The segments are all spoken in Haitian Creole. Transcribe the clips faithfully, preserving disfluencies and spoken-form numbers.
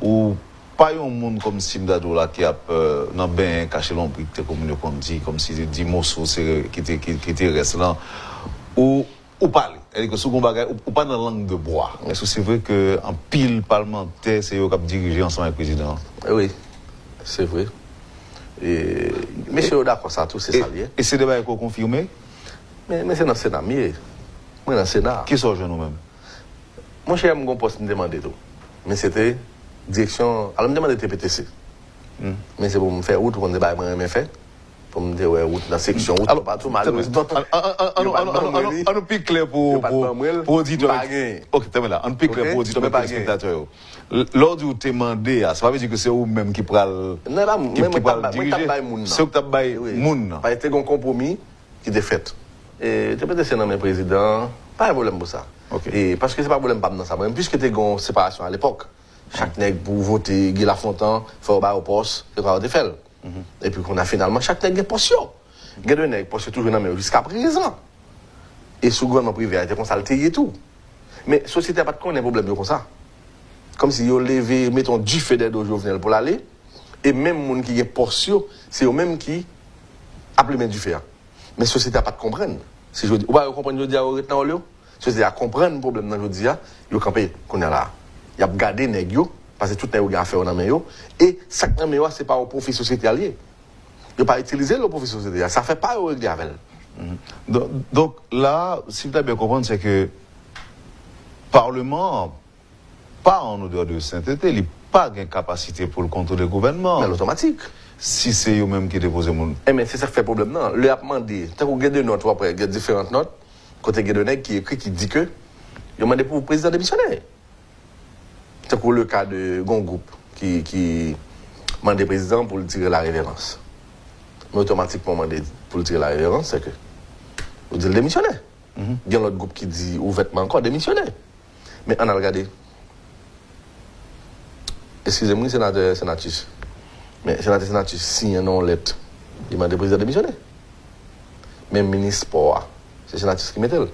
Ou pa yon moun kòmsi m ta di w la ki ap euh, nan benyen kache lonbrik, tankou moun yo konn di, kòmsi di moso se ki te, ki, ki te rès lan. Ou, ou pale. Sètadi ke si w gen yon bagay, ou, ou pa nan lang de bwa. Èske se vre ke anpil palmantè se yo k ap dirije ansanm avèk prezidan an? Wi, se vre. E, mesye yo dakò sa tou, se sa l ye. E se de bagay ke w konfime? Men, men se nan Sena m ye. Mwen nan Sena. Kisa w jwenn ou menm? Monchè, m gon pòs m te mande tou. Men se te direksyon, alò m te mande T P T C. Men se pou m fè wout, ou konn se bagay mwen renmen fè. Pou m te wè wout nan seksyon wout, toupatou, malèrezman. Ann nou pi klè pou oditè. Ok, tanmen la. Ann nou pi klè pou oditè, telespektatè yo. Lè w di w te mande a, sa pa vle di ke se ou menm ki pral ki pral dirije. Se ou k t ap bay moun nan. Paske te gen yon konpwomi ki te fèt. E, te mete se nan men prezidan an, pa gen pwoblèm pou sa. E, paske se pa pwoblèm pa m nan sa. Mwen, piske te gen yon separasyon alepòk, chak nèg pou vote Guy Lafontant, fò yo ba yo pòs, se konsa yo te fè l. Epi kounye a, finalman, chak nèg gen pòs yo. Gen de nèg, pòs yo toujou nan men yo jiska prezan. E sou gouvènman prive a, e te konsa l te ye tou. Men, sosyete a pa t konnen pwoblèm yo konsa. Kòmsi yo leve, mete yon dife dèyè do Jovenel pou l ale, e menm moun ki gen pòs yo, se yo menm ki ap limen dife a. Men sosyete a pa t konprann. Se jodi, ou pa wè yo konprann jodi a, yo ret nan wòl yo? Sosyete a konprann pwoblèm nan jodi a, yo kanpe kounye a la. Y ap gade nèg yo, paske tout nèg yo gen afè yo nan men yo, e sa k nan men yo a, se pa o pwofi sosyete a l ye. Yo pa itilize l o pwofi sosyete a, se afè pa yo yo regle avè l. Donk, donk la, si m ta byen konprann, se ke Paleman an pa an odè de sentete, li pa gen kapasite pou l kontwole gouvènman an. Men l otomatik. Si se yo menm ki depoze moun. Enben, se sa k fè pwoblèm nan. Lè y ap mande, tankou gen de nòt, w ap wè, gen diferan nòt, kote gen de nèg ki ekri, ki di ke yo mande pou prezidan demisyone. Tankou le ka de gon gwoup ki, ki mande prezidan pou l tire la reverans. Men otomatikman w mande pou l tire la reverans, se ke ou di l demisyone. Gen lòt gwoup ki di ouvètman ankò demisyone. Men ann al gade. Eskize m wi, senatè Senatus. Men senatè Senatus siyen nan yon lèt. Li mande prezidan demisyone. Men minis spò a, se Senatus ki mete l.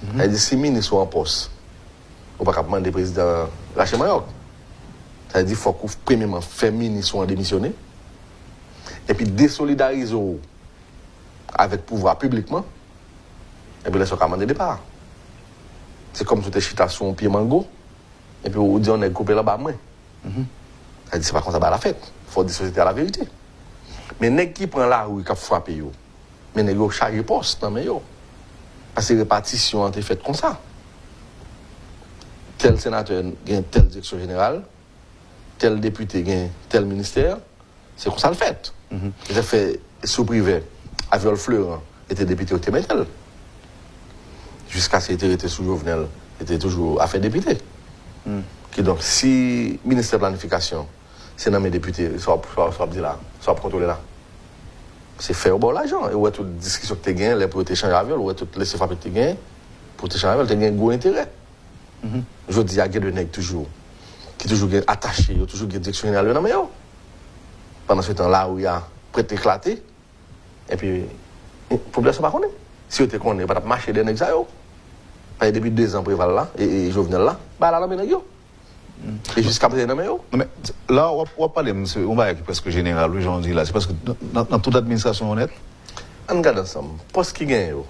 Sa vle di, si minis ou an pòs, ou pa ka ap mande prezidan rache manyòk. Sa vle di, fòk ou premyeman fè minis ou an demisyone. Epi desolidarize w avèk pouvwa piblikman. Epi lè sa w ka mande depa. Se kòmsi w te chita sou yon pye mango, epi w di yon nèg koupe l anba mwen. Sa di se pa konsa bagay la fèt. Fò w di sosyete a laverite. Men nèg ki pran lari k ap frape yo, men nèg yo chaje pòs nan men yo. Paske repatisyon an te fèt konsa. Tèl senatè gen tèl direksyon jeneral, tèl depite gen tèl ministè, se konsa l fèt. Se sa k fè sou Privè, Aviol Fleurant, li te depite, yo te mete l. Jiskaske li te rete sou Jovenel, li te toujou afè depite. Kidonk, si ministè planifikasyon, se nan men depite, sa w ap, sa w ap, sa w ap di la, sa w ap kontwole la. Se fè yo ba w lajan. E ou wè tout diskisyon ki te genyen, lè pou yo te chanje avyòl, ou wè tout lese frape ki te genyen, pou te chanje avyòl, te gen gwo enterè. Jodi a, gen de nèg toujou, ki toujou gen atache yo, toujou gen direksyon jeneral yo nan men yo. Pandan se tan, lari a prèt eklate, epi popilasyon pa konnen. Si yo te konnen, yo pa t ap mache dèyè nèg sa yo. Paske depi dezan Preval la, e, e Jovenel la, bagay la nan men nèg yo. E jiskaprezan nan men yo. Non, men, la, w ap, w ap pale m, se yon bagay ki prèske jeneral, wi, jan w di la. Se paske nan, nan, nan tout administrasyon yo nèt. Ann gade ansanm. Pòs ki genyen yo.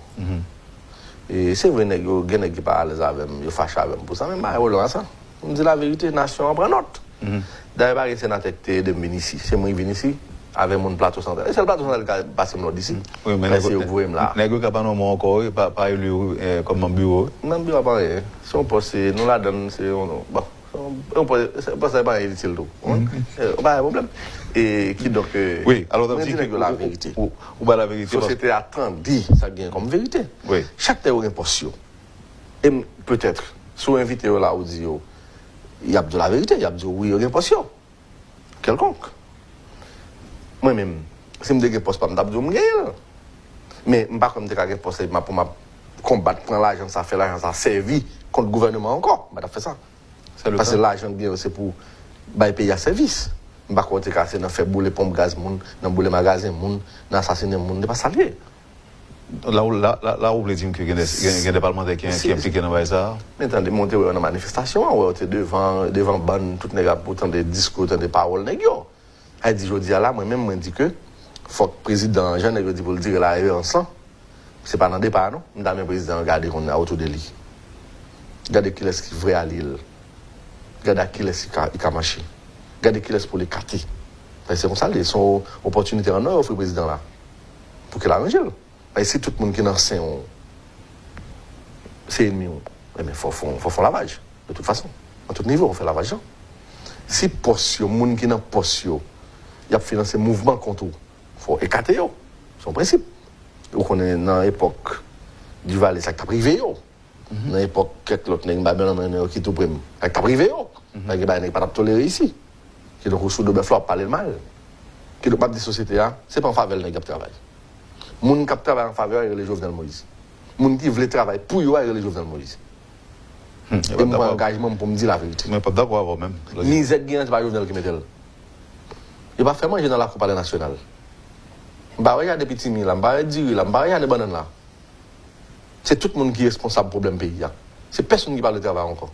E se vre, nèg yo, gen nèg ki pa alèz avè m, yo fache avè m pou sa, men m pa gen pwoblèm a sa. M di laverite, nasyon an pran nòt. Dayè, pa gen senatè ki te ede m vin isi. Se mwen ki vin isi, avè moun Plato Santral. E sèl Plato Santral ki ka pase m lòd isi. Wi, men nèg yo, se yo k voye m la. Nèg yo ka pa nonmen w ankò, wi, pa, pa eli w, eh, kòm manm biwo. Manm biwo a pa anyen. Se yon pòs, se, nou ladann, se yon, bon, se yon, se yon pòs, se, pòs la pa anyen itil tou. Wi. Eh, pa gen pwoblèm. E kidonk, eh, wi, alò, mwen di nèg yo laverite. Ou, ou, ou, ou ba laverite, paske sosyete a tande sa k genyen kòm verite. Wi. Chak nèg yo gen pòs yo. E m, petèt, si w envite yo la, ou di yo, y ap di w laverite, y ap di w wi, yo gen pòs yo. Kèlkonk. Mwen menm, si m te gen pòs pa m, m t ap di w m genyen l. Men m pa kwè m te ka gen pòs epi m ap, pou m ap konbat, pran lajan sa, fè lajan sa sèvi kont gouvèneman ankò. M pa t ap fè sa. Paske lajan k gen yo, se pou bay peyi a sèvis. M pa kwè w te ka se nan fè boule ponp gaz moun, nan boule magazen moun, nan asasinen moun. Se pa sa l ye. La, ou- la, la, la ou vle di m ke gen de, gen, gen de palmantè ki, ki enplike nan bagay sa a? Men tande, mwen te wè yo nan manifestasyon an, wè yo te devan, devan bann, tout nèg ap, ou tande diskou, tande pawòl nèg yo. Sa di jodi a la, mwen menm, mwen di ke fòk prezidan an, jan nèg yo di pou l dire la reverence lan, se pa nan depa a non. M ta renmen prezidan an gade kounye a otou de li. Gade kilès ki vrè alye l. Gade ak kilès li ka, li ka mache. Gade kilès pou l ekate. Paske se konsa l ye, se yon opòtinite an nò yo ofri prezidan la. Pou ke l aranje l. Paske si tout moun ki nan sen w se enmi w, ebyen, fò, fò, fò fè yon lavaj. De tout fason. Nan tout nivo, fè lavaj lan. Si pòs yo, moun ki nan pòs yo, y ap finanse mouvman kont ou, fò w ekate yo. Se yon prensip. Ou konnen nan epòk Duvalier, sa k t ap rive yo. Nan epòk kèk lòt nèg, m pa menm nan men yo ki tou pre m, sa k t ap rive yo. Sa gen bagay nèg pa t ap tolere isi. Kidonk, ou sou do bèf la, w ap pale l mal. Kidonk, m ap di sosyete a, se pa an favè l nèg y ap travay. Moun k ap travay an favè a, yo rele Jovenel Moïse. Moun ki vle travay pou yo a, yo rele Jovenel Moïse. E m pran angajman m pou m di laverite. Mwen p ap dakò avè w menm. Mizè k genyen an, se pa Jovenel ki mete l. Yo pa fè manje nan lakou Palè Nasyonal. M pa wè jaden pitimi la, m pa wè diri la, m pa wè jaden bannann la. Se tout moun ki responsab pwoblèm peyi a. Se pèsonn ki pa vle travay ankò.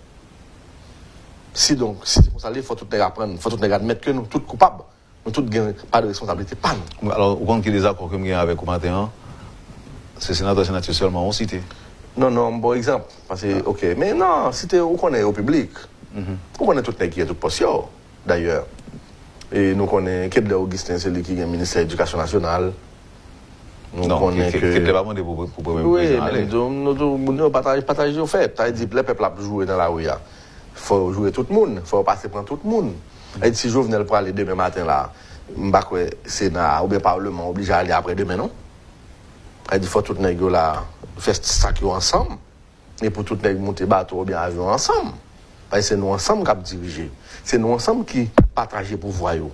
Si donk, si se konsa l ye, fò tout nèg aprann, fò tout nèg admèt ke nou tout koupab. Nou tout gen pa de responsablite pa nou. Alò, ou konn ki dezakò ke m gen avèk ou maten an? Se senatè, senatris sèlman ou site. Non, non, m ba w egzanp. Paske, oke, men non, site, ou konnen yo piblik. Ou konnen tout nèg ki gen tout pòs yo, dayè. E nou konnen Kedlè Augustin, se li ki gen ministè edikasyon nasyonal. Nou konnen ke Kedlè pa mande pou, pou premye prezidan ale. Wi, men nou tou, nou tou, moun yo pataj, pataj yo fèt. Sa vle di, lè pèp la ap joure nan lari a, fò yo joure tout moun, fò yo pase pran tout moun. Sa vle di, si Jovenel prale demen maten la, m pa kwè Sena a oubyen Palman an oblije ale aprè demen, non. Sa vle di, fò tout nèg yo la fè sak yo ansanm. E pou tout nèg moute bato oubyen avyon ansanm. Paske se nou ansanm k ap dirije. Se nou ansanm ki pataje pouvwa yo.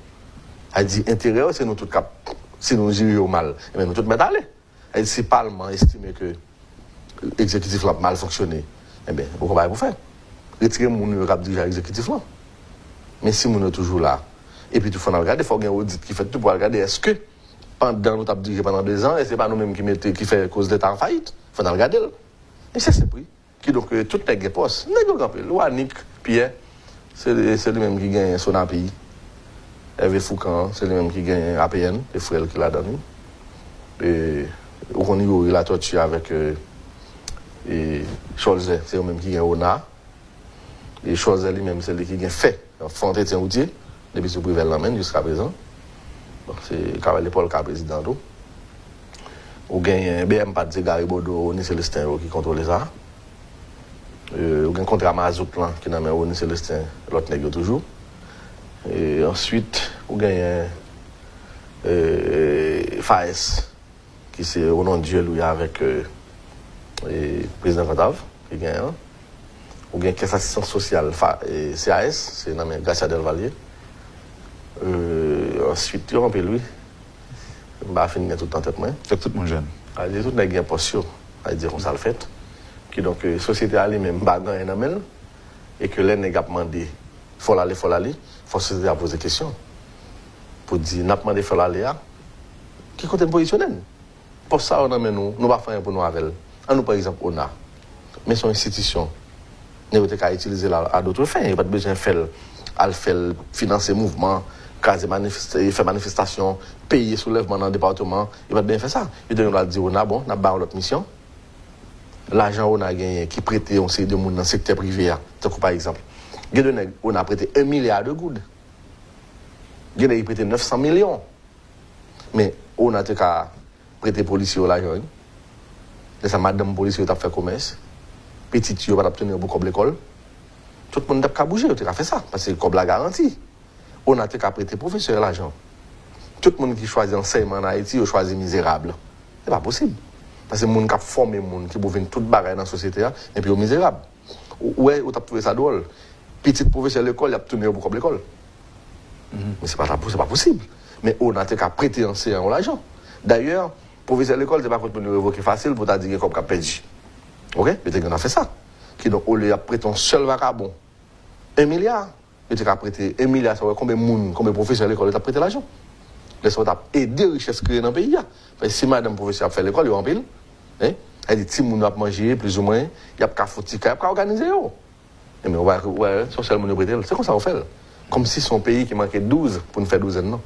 Sa vle di, enterè yo, se nou tout k ap, si nou jere yo mal, ebyen, nou tout mèt ale. Sa vle di, si palman an estime ke egzekitif lan ap mal fonksyone, ebyen, ou gen bagay pou fè. Retire moun yo k ap dirije egzekitif lan. Men si moun yo toujou la, epi tou fò n al gade, fò gen odit ki fèt tou pou al gade èske pandan nou t ap dirije pandan dezan, e se pa nou menm ki mete, ki fè koz leta an fayit. Fò n al gade l. E se senp wi. Kidonk, eh, tout nèg gen pòs. Nèg yo gen anpil. Ou Anik Pyè, se, se li menm ki genyen Sonapi. Hervé Foucan, se li menm ki genyen A P N, se frè l ki ladan li. E, ou konn Youri Latortue avèk, eh, e Cholzè, se yo menm ki gen Ona. E Cholzè li menm, se li ki gen fè, fè antretyen woutye, depi sou Privè l nan men l jiska prezan. Bon, se Cavalier Paul ka prezidan tou. Ou genyen B M P, se Gary Bodeau, Rony Célestin yo ki kontwole sa. E, ou gen kontra mazout lan ki nan men Rony Célestin, lòt nèg yo toujou. E answit, ou genyen, e, FAES, ki se Onondieu Louis avèk, e, e, prezidan Cantave, ki genyen an. Ou gen kès asistans sosyal, fa, e, C A S, se nan men Gracia Delvallier. E, answit, yo anpil, wi. M pa fin gen tout nan tèt mwen. Fèk tout moun jwenn. Sa vle di tout nèg gen pòs yo. Sa vle di konsa l fèt. Kidonk, e, sosyete a li menm pa gen anyen nan men l. E ke lè nèg ap mande, fò l ale, fò l ale, fò sosyete a poze kesyon. Pou di, n ap mande fò l ale a, ki kote n pozisyone n? Pòs sa yo nan men nou, nou pa fè anyen pou nou avè l. Ann nou pran egzanp Ona. Men se yon enstitisyon. Nèg yo te ka itilize l a, à d'autres fins. Yo pa t bezwen fè l, al fè l finanse mouvman, kraze manifest-, fè manifestasyon, peye soulèvman nan depatman. Yo pa t bezwen fè sa. Yo te gen dwa di Ona, bon, n ap ba w lòt misyon. Lajan Ona genyen ki prete yon seri de moun nan sektè prive a, tankou pa egzanp, gen de nèg Ona prete un milliard de goud. Gen nèg ki prete nèf san milyon. Men Ona te ka prete polisye yo lajan, wi. Lè sa, madanm polisye yo t ap fè komès. Pitit yo pa t ap tounen yo pou kòb lekòl. Tout moun t ap ka bouje, yo te ka fè sa, paske kòb la garanti. Ona te ka prete pwofesè lajan. Tout moun ki chwazi ansèyman ann Ayiti, yo chwazi mizerab. Se pa posib. Paske moun k ap fòme moun ki pou vin tout bagay nan sosyete a, epi yo mizerab. Ou, ou wè, ou t ap twouve sa dwòl. Pitit pwofesè lekòl, y ap tounen yo pou kòb lekòl. Men se pa ta pou, se pa posib. Men Ona te ka prete anseyan yo lajan. Dayè, pwofesè lekòl, se pa kot moun yo revoke fasil pou ta di gen kòb k ap pèdi. Oke? Yo te gen dwa fè sa. Kidonk, olye y ap prete yon sèl vakabon un milya, yo te ka prete un milya, sa wè konbyen moun, konbyen pwofesè lekòl yo t ap prete lajan. Lè sa, yo t ap ede richès kreye nan peyi a. Paske si madanm pwofesè ap fè lekòl, yo anpil, Hein? Sa vle di, timoun yo ap manje, plizoumwen, y ap ka fouti kay, y ap ka òganize yo. Ebyen, ou wè, ou wè, se yon sèl moun yo prete l. Se konsa yo fè l. Kòmsi se yon peyi ki manke douz pou n fè douzèn, non.